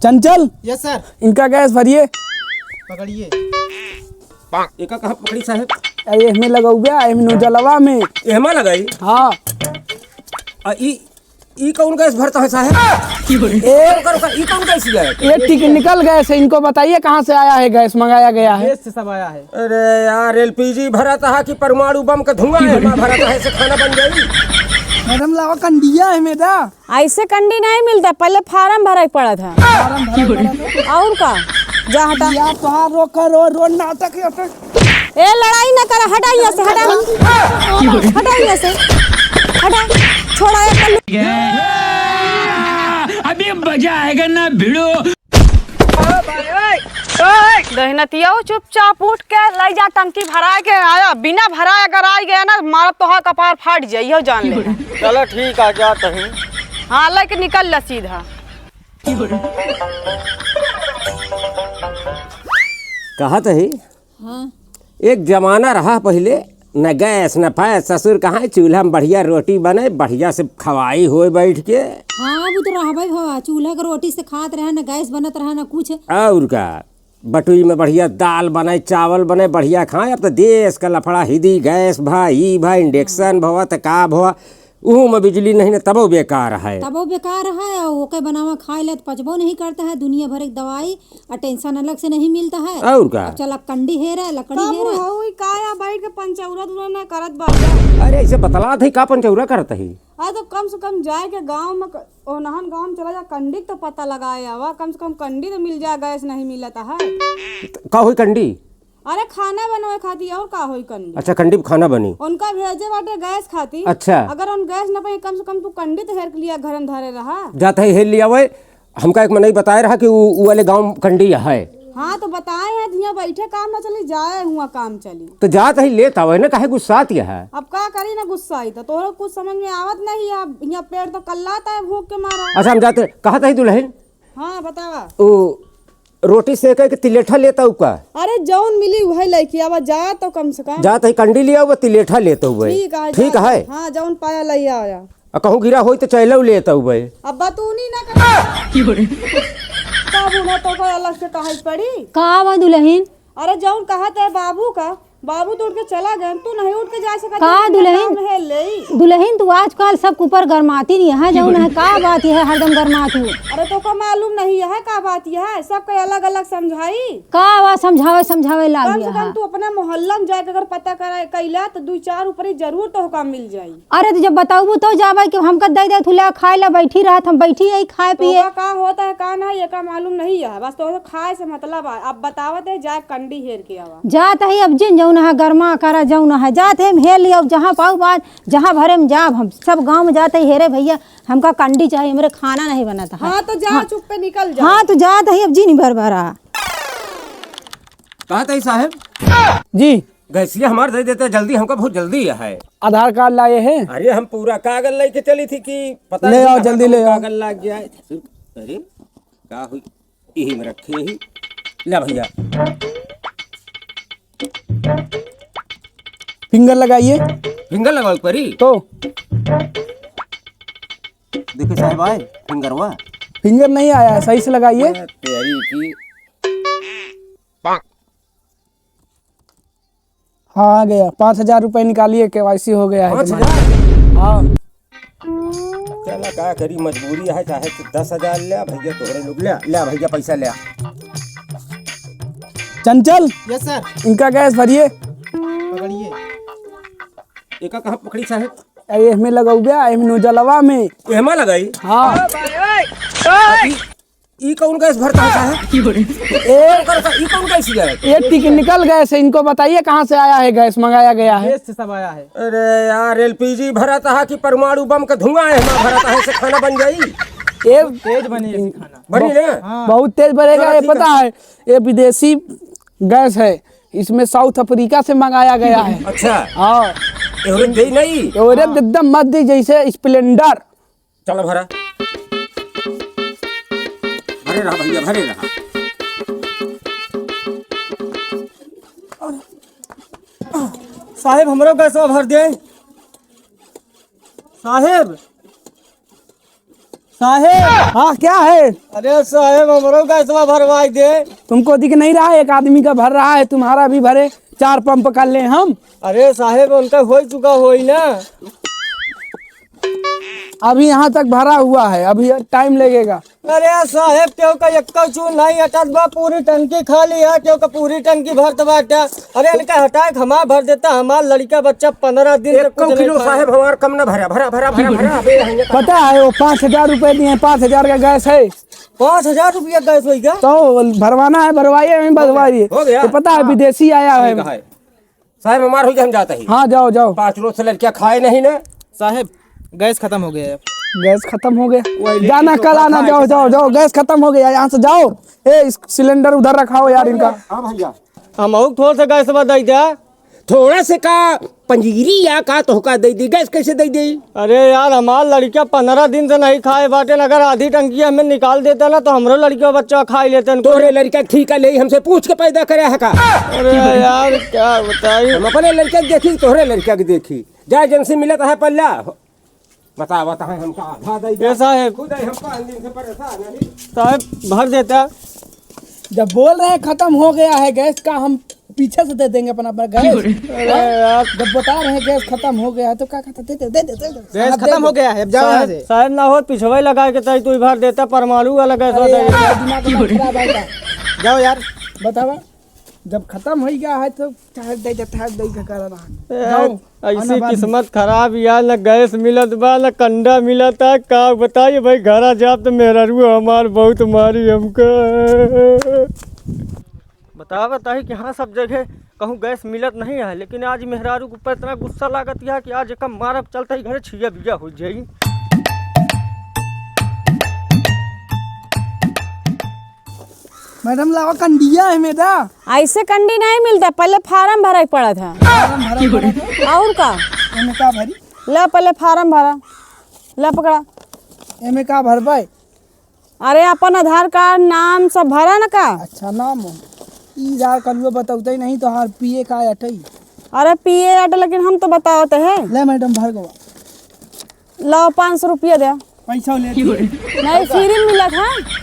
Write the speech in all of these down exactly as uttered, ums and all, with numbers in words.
चंचल, यस सर। इनका गैस भरिए। पकड़िए। एका कहाँ पकड़ी साहेब? अरे, एहमे लगउबे, एहमे नोजलवा में। एहमा लगाई? हाँ। आ, ई, ई कौन गैस भरता है साहेब? ए, रुका, रुका, ई कौन गैस है? ये टेक्निकल गैस है, इनको बताइए कहाँ से आया है गैस, मंगाया गया है। विदेश से सब आया है। अरे यार, एलपीजी भरत है कि परमाणु बम का धुआं है? माँ भरत है, से खाना बन जाई। मैडम, लावा कंडिया है मेरा। ऐसे कंडी नहीं मिलता, पहले फार्म भरे के पड़त है। फार्म भरे के पड़त है। और का? जा हटा। या तोहार रो करो, रो नाटक है तो। ए, लड़ाई ना कर, हटा यहाँ से, हटा। हटा यहाँ से। हटा। छोड़ा ये कल्लू। अभी मजा आएगा ना भिड़ो। दहिनतिया चुपचाप उठ के लई जा, टंकी भराए के आया, बिना भराए अगर आई गया ना, मारब तोहार कपार फाट जाई, इहो जान ले। चलो ठीक आ, जात ही। हाँ, लेके निकल ला सीधा। कहत ही, हाँ। एक जमाना रहा पहिले, न गैस, न फैस, ससुर कहाँ, चूल्हा में बढ़िया रोटी बने, बढ़िया से खवाई होए बैठ के। हाँ, वो तो रहबे भवा, चूल्हा के रोटी से खात रहे, न गैस बनत रहे, न कुछ। और का, बटुई में बढ़िया दाल बने, चावल बने, बढ़िया खाए। अब तो देश का लफड़ा, हिदी गैस भा, ई भा, इंडक्शन भवा, त का भवा, उहू में बिजली नहीं न, तबो बेकार है। तबो बेकार है, और ओके बनावा खाए ले तो पचबो नहीं करता है, दुनिया भर एक दवाई और टेंशन अलग से नहीं मिलता है। और का? अब चला कंडी हेरा, लकड़ी का हेरा। बुढ़ऊ ई का या बैठ के पंचौरा दूरा ना करत बाटे? अरे, ऐसे बतलात है, का पंचौरा करत है? अरे, तो कम से कम जाए के गाँव में क-, ओनहन गाँव में चला जा, कंडी के तो पता लगाए आवा, कम से कम कंडी तो मिल जाए, गैस नहीं मिलता है। का होई कंडी? अरे, खाना बनवे खातिर, और का होई कंडी? अच्छा, कंडी पे खाना बनी। उनका भेजे बाटे गैस खातिर। अच्छा। अगर उन गैस न पाई, कम से कम तू कंडी तो हेर के लिया, घर में धरे रहा। जात है, हेर लिया वै। हमका एक मनई बताए रहा कि उ, उ वाले गाँव कंडी है। हाँ, तो बताए हैं, हियाँ बैठे काम ना चली, जाए हुआ काम चली। तो जात है, लेत आवे ना, काहे गुस्सात है? अब का करी ना, गुस्साई तो तोहरो कुछ समझ में आवत नहीं है। हियाँ पेट तो कल्लात है भूख के मारा। अच्छा, हम जाते, कहत है दुल्हन। हाँ, बतावा। ओ, रोटी सेके के तिलेठा लेता हूँ का? अरे, जौन मिली उहे लइके आवा, जा तो कम से कम। जा तही कंडी लिया हुआ, तिलेठा लेता हूँ भाई। ठीक है, ठीक जा। है? हाँ, जौन पाया लइया आया। आ कहूँ गिरा होई तो चैलव लेता हूँ भाई। अब बतूनी ना कर। का बूढ़ा तो का अलग से कहे पड़ी? का बा दुल्हन? अरे, जौन कहत है बाबू का, बाबू तो उठ के चला गए, तू नहीं उठ के जा सकत, का तू दुल्हन? काम है ले। दुल्हन, तू आजकल सबके ऊपर गरमाती नहीं है, जौन है, का बात यह है, हरदम गरमात हूँ। अरे, तो का मालूम नहीं है, का बात यह है, सबके अलग-अलग समझाई। का बा समझावे, समझावे लाग कम से गया कम है। तू अपने मोहल्ला में जाके अगर पता करा, कैला, तो दू चार ऊपरी जरूर तो का मिल जाई। अरे, तो जब बताऊबू तो जाबे कि हमका दे दे, तू ले खाए ला बैठी रहत, हम बैठी यही खाए पिए। तोका का होता है, का ना, ये का मालूम नहीं है, बस तो खाए से मतलब है। अब बतावत है, जाए कंडी हेर के आवा। जात है अब जिन जौन है, गरमा करा जौन है, जात है हम हेर लिया, जहाँ पाऊ बात, जहाँ भरे में जाब हम, सब गाँव में जात है, हेरे भैया, हमका कंडी चाहिए, हमरे खाना नहीं बनत है। हाँ, तो जा, हाँ। चुप पे निकल जा। हाँ, तो जात है अब जिन भर भरा। कहत है साहेब? जी। गैसिया हमार दे देते जल्दी, हमका बहुत जल्दी है। आधार कार्ड लाए हैं? अरे, हम पूरा कागज लेके चली थी कि पता ले नहीं आओ, कहाँ जल्दी कौन ले आओ। कागज लाग गया है। अरे, का हुई? यही में रखे ही। ले भैया। फिंगर लगाइए। फिंगर लगावे के परी? तो। देखो साहेब, आए फिंगरवा। फिंगर नहीं आया है, सही से लगाइए। अरे, तेरी की। हाँ, आ गया। पाँच हजार रुपये निकालिए, केवाईसी हो गया है पाँच हजार? तुम्हारा। हाँ। चला, का करी, मजबूरी है, चाहे तो दस हजार ले भैया, तोहरे लोग ले, ले भैया, पैसा ले। चंचल, यस सर। इनका गैस भरिए। पकड़िए। एका कहाँ पकड़ी साहेब? अरे, एहमे लगउबे, एहमे नोजलवा में। एहमा लगाई? हाँ। अभी ई कौन गैस भरता है साहेब? ए, ई कौन गैस है? ये टेक्निकल गैस है, इनको बताइए कहाँ से आया है गैस, मंगाया गया है। विदेश से सब आया है। अरे यार, एलपीजी भरत है कि परमाणु बम का धुआं है, माँ भरत है, से खाना बन जाई? ये तेज बने ऐसे खाना। बनी ना? हाँ। बहुत तेज बनेगा, चलो, ये ठीक पता है। है, ये विदेशी गैस है, इसमें साउथ अफ्रीका से मंगाया गया है। अच्छा। हाँ। एवरेज दे नहीं? एवरेज एकदम मत दे, जैसे स्प्लेंडर। चलो भरा। भरे रहा भैया, भरे रहा। साहेब, हमरो गैसवा भर दे। साहेब, साहेब, हाँ, क्या है? अरे साहेब, हमरो गैसवा भरवाई दे। तुमको दिख नहीं रहा है, एक आदमी का भर रहा है, तुम्हारा भी भरे, चार पंप कर ले हम। अरे साहेब, उनका हो चुका होई ना। अभी यहाँ तक भरा हुआ है, अभी टाइम लगेगा। अरे साहेब, केहू का एक्को चून नहीं अटत बा, पूरी टंकी खाली है, केहू का पूरी टंकी भरत बाटे। अरे इनका हटाए के हमार भर देता, हमार लड़का बच्चा पन्द्रह दिन से कुछ नहीं खाए। साहेब, हमार कम ना भरा, भरा, भरा, भरा, भरा, अबे यहाँ पता है, वो पाँच हजार रुपए दिए, पाँच हजार का गैस है। पाँच हजार रुपया गैस होई का? तो भरवाना है, भरवाइए, हमें भरवाइए। हो गया। तो पता है, हाँ। विदेशी आया है। ठीक है। साहेब, हमार हो गया, हम जाता ही। हाँ, जाओ, जाओ। पाँच रोज से लड़कियाँ खाए नहीं ना। साहेब, गैस खत्म हो गया है। गैस खत्म हो गया? वही जाना, लेके कल तो आना, खाए जाओ, के जाओ, साथ। जाओ, गैस खत्म हो गया, यहाँ से जाओ। ए, इस सिलेंडर उधर रखाओ यार इनका। हाँ भैया। हमहू थोड़ा सा गैस बा दे दे। थोड़ा से का, पंजीरी या का तोहका दे दी, गैस कैसे दे दी? अरे यार, हमार लड़का पन्द्रह दिन से नहीं खाए बाटे, अगर आधी टंकी हमें निकाल देता ना, तो हमरो लड़का बच्चा खाई लेते। तोहरे लड़का के ठीका ले, हमसे पूछ के पैदा करे है का? अरे यार, क्या बताई? हम अपने लड़का के देखी, तोहरे लड़का के देखी। जा, एजेंसी मिलत है पल्ला। बता, बता, हमका आधा दे दे। ए साहेब। खुद ही हम पाँच दिन से परेशान है। साहेब, भर देता। जब बोल रहे हैं खत्म हो गया है गैस का, हम पीछे से दे देंगे अपना, अपना गैस। अरे यार। जब बता रहे हैं गैस खत्म हो गया है तो क्या कहते, दे दे, दे दे, दे दे। गैस खत्म हो गया है, अब जाओ यहाँ से। साहेब, साहेब ना हो, पिछवे लगा के तई तू भर देता, परमाणु वाला गैस अरे होता है। यार, दिमाग खराब है का? जाओ यार। बतावा। जब खत्म हो गया है तो चाहे दे दे, चाहे दे दे, कर रहा। ए, जाओ, ऐसी किस्मत खराब यार, न गैस मिलत बा, न कंडा मिलत है। का बताइए भाई, घरा जाब तो मेहरारू हमार बहुत मारी हमका। बता, बताई कि हाँ, सब जगह कहूँ गैस मिलत नहीं है, लेकिन आज मेहरारू के ऊपर इतना गुस्सा लागत है कि आज एका मारब चलता ही घरे छिया बिया हो जाई। मैडम, लावा कंडिया है मेरा। ऐसे कंडी नहीं मिलता, पहले फार्म भरे के पड़त है। फार्म भरे के पड़त है। और का? एमे का भरी? ला, पहले फार्म भरा। ला, पकड़ा। एमे का भरबे? अरे, अपन आधार कार्ड, नाम सब भरा न का? अच्छा, नाम हो। ई यार, कलुआ बतौते नहीं तो हार पिए का अटई। अरे, पिए अट, लेकिन हम तो बतावत है। ले मैडम, भर गवा। लाओ, पाँच सौ रुपया दे। पैसा ले। नहीं, फ्री में मिलत है।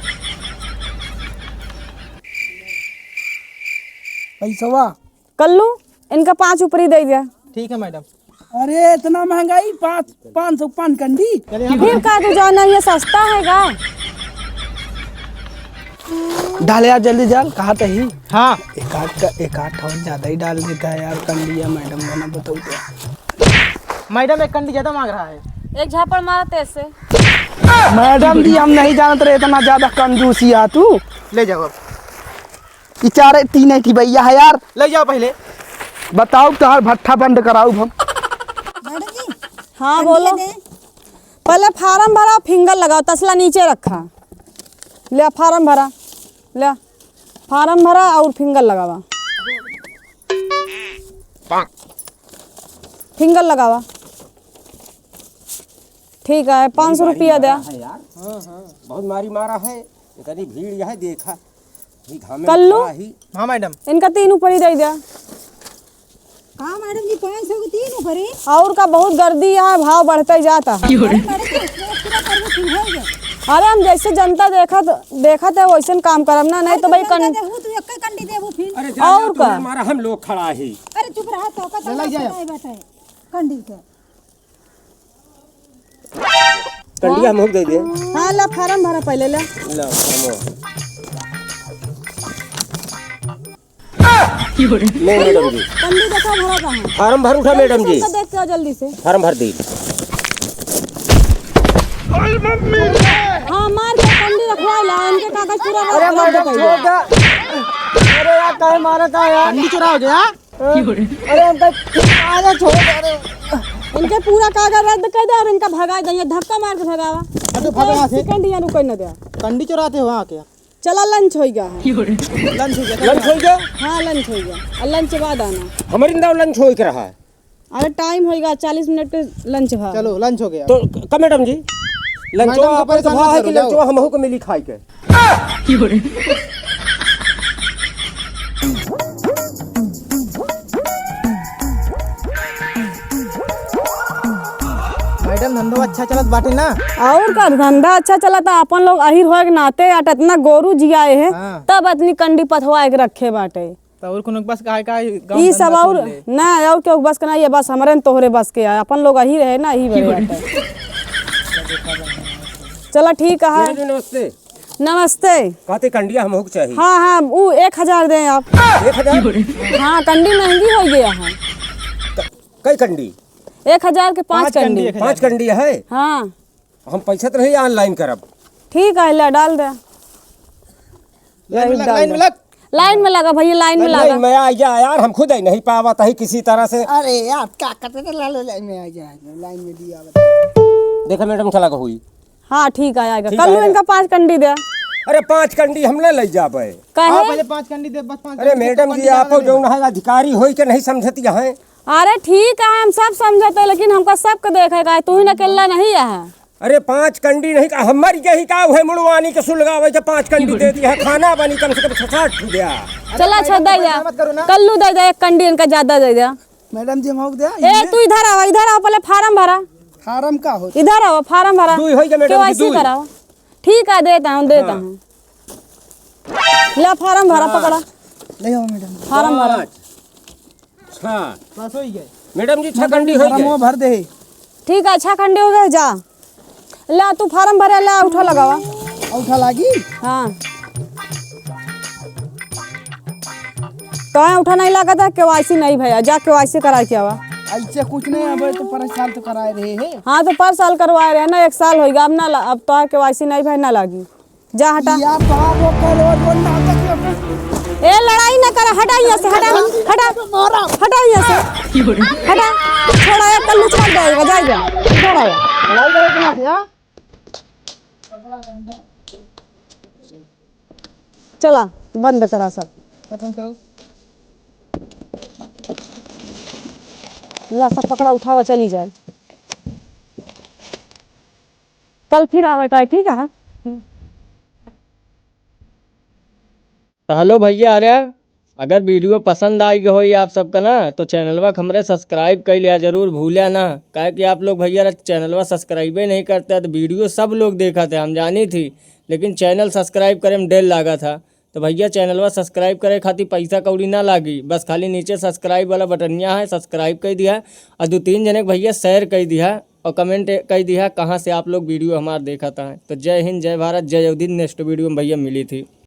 पैसवा। कल्लू, इनका पाँच ऊपरी दे दे। ठीक है मैडम। अरे, इतना महंगाई, पाँच, पाँच सौ पान कंडी। फिर का तू जाना, ये सस्ता है का? डाल यार, जल्दी डाल, कहा तही। हाँ। एक आध का, एक आध ठो ज्यादा ही डाल देता है यार, कंडिया मैडम का ना बताओ तो। मैडम, एक कंडी ज्यादा मांग रहा है। एक झापड़ मारा तेज से। मैडम जी, हम नहीं जानत रहे इतना ज्यादा कंजूसी आ तू। ले जाओ अब। ई चारे तीन है कि भैया है यार। ले जाओ पहले। बताओ तोहार भट्ठा बंद कराऊ हम। मैडम जी, हाँ, बोलो। दे। पहले फार्म भरा, फिंगर लगाओ, तसला नीचे रखा। ले फार्म भरा, ले फार्म भरा और फिंगर लगावा। फिंगर लगावा। ठीक है, पाँच सौ रुपया दे। मारा है यार। हाँ, हाँ। बहुत मारी मारा है। इतनी भीड़ यह देखा। ये घाम में कल्लू? खड़ा ही। हाँ मैडम। इनका तीन ऊपरी दे दे। का मैडम जी, पाँच सौ के तीन ऊपरी? और का, बहुत गर्दी है, भाव बढ़ते जाता है। अरे मैडम जी, इसमें पूरा करबो फिर होइगा। अरे हम जैसे जनता देखत, देखत है वैसे काम करब ना, नहीं तो भाई जनता कन- देहू, तू एक कंडी देबू फिर। अरे जा, और जा, तू का? हमारा हम लोग खड़ा ही। अरे चुप रहा, तो का चला जाए। कंडी के। कंडिया हमहू के दे दे। हाँ, ला, फार्म भरा पहले, ला। ला, फार्म। ले, मैडम जी। कंडी देखा भरा कहाँ? फार्म भर उठा, मैडम जी। सबका देख के आओ जल्दी से। फार्म भर दी। हाँ, मार के कंडी रखवा ला, इनके कागज पूरा रख, अरे रख मैडम, दे। छोड़ दे। अरे यार, काहे मारत है यार? कंडी चोरा हो गया? अरे, हमका आगे छोड़ दे, अरे। इनके पूरा कागज रद्द कर दे और इनका भगा दे, ये धक्का मार के भगावा। अरे, भगा से। सेकंड यहाँ रुके न दे। कंडी चुराते हो वहाँ के? चला, लंच होइगा है। लंच हो गया। लंच हो गया? हाँ, लंच होइगा। और लंच बाद आना। हमारे इंदौर लंच हो के रहा है। अरे, टाइम होइगा, चालीस मिनट लंच भा। चलो, लंच हो गया। तो क-, का मैडम जी? लंचवा मैडम को आपन तो परेशान भा मत है करो, कि जाओ। लंचवा हमहू को मिली खाए के। मैडम, धंधो अच्छा चलत बाटे ना? और का, धंधा अच्छा चलत, अपन लोग अहिर होए के नाते अट इतना गोरू जियाए है, हाँ। तब इतनी कंडी पथवाए के रखे बाटे। तो और कोनो बस का है का, गाँव ई सब धंधा और सुन ले। ना, और केहू बस के ना, ये बस हमरे न तोहरे बस के है, अपन लोग अहिर है ना, यही बड़े बाटे। चला ठीक है। मैडम जी, नमस्ते। नमस्ते। कहते कंडिया हमहू के चाहिए। हाँ, हाँ, उ एक हजार दें आप। एक हजार? हाँ, कंडी महंगी होइ गया है। क-, कई कंडी? एक हजार के पाँच पाँच कंडी, कंडी। एक हजार। पाँच कंडी है? हाँ। हम पैसा तो नहीं online करब। ठीक है, ला डाल दे। लाइन में लग, डाल लाइन दे। में लग। लाइन में लगा भैया, लाइन में लाइन लगा। में आ जा यार, हम खुद ही नहीं पावत है किसी तरह से। अरे यार, का करते थे, लालो लाइन में आ जा, लाइन में दिया बता। देखा मैडम, चला का हुई। हाँ, ठीक है, आएगा। ठीक कल है। इनका पाँच कंडी दे। अरे, पाँच कंडी हम ना ले जाबे। काहे? आप पहले पाँच कंडी दे, बस पाँच अरे कंडी दे, मैडम जी, आप जौन है अधिकारी होई के नहीं समझती हैं। अरे ठीक है, हम सब समझते हैं, लेकिन हमका सबके देखे का है, तू ही न अकेला नहीं है। अरे पाँच कंडी नहीं का, हमारी यही का है, मुड़वानी के सुलगावे के पाँच कंडी दे दी है, खाना बनी कम से कम छह सात ठो दे। चला, अच्छा, दे जा। मत करो ना। कल्लू दे जा, एक कंडी इनका ज्यादा दे जा। मैडम जी, हम दे। ए, तू इधर आवा, इधर आवा, पहले फार्म भरा। फार्म का हो? इधर आवा, फार्म भरा। दुई होई जा मैडम जी, केवाईसी दुई। करावा। ठीक है, देता हूँ, देता हाँ। हूँ। ला, फार्म भरा, हाँ। पकड़ा। ले आओ मैडम। फार्म भरा। पाँच। छः। बस हो ही गए। मैडम जी, छः कंडी हो गए। भर दे। ठीक है, छः कंडी हो गए, जा। ला, तू फार्म भरे, ला, उठा लगावा। उठा लागी? हाँ। काहे उठा नहीं लागत है? केवाईसी नहीं भया, जा केवाईसी करा के आवा। ऐसे कुछ नहीं, अब तो पर साल तो कराए रहे हैं। हाँ, तो पर साल करवाए रहे ना, एक साल होइगा, अब ना ला-, अब तो केवाईसी नहीं भया, ना लागी। जा हटा। या बाबा, करो, करो, नाटक करते। ए, लड़ाई ना कर, हटा यहाँ से, हटा, हटा, मारा। हटा यहाँ से, हटा, छोड़ा, ये कल्लू छोड़ जाएगा, जाएगा, छोड़ा। लड़ाई करे के ना, या? चला, बंद करा सब। खत्म करो। ला, सब पकड़ा, उठावा, चली जाए। कल फिर आवे का, ठीक है? तो hello भैया, अरे अगर video पसंद आई गई होई आप सबका ना, तो चैनलवा के हमरे subscribe कर लिया जरूर, भूलिया ना, काहे कि आप लोग भैया चैनलवा subscribe ही नहीं करते, तो video सब लोग देखा थे, हम जानी थी, लेकिन channel subscribe करे में देर लागा था। तो भैया, चैनलवा subscribe करे खातिर पैसा कौड़ी ना लागी, बस खाली नीचे subscribe वाला बटनिया है, subscribe कर दिया और दो तीन जने के भैया share कर दिया और comment कर दिया कहाँ से आप लोग video हमार देखत हैं। तो जय हिंद, जय भारत, जय योगी। Next video में भैया मिली थी।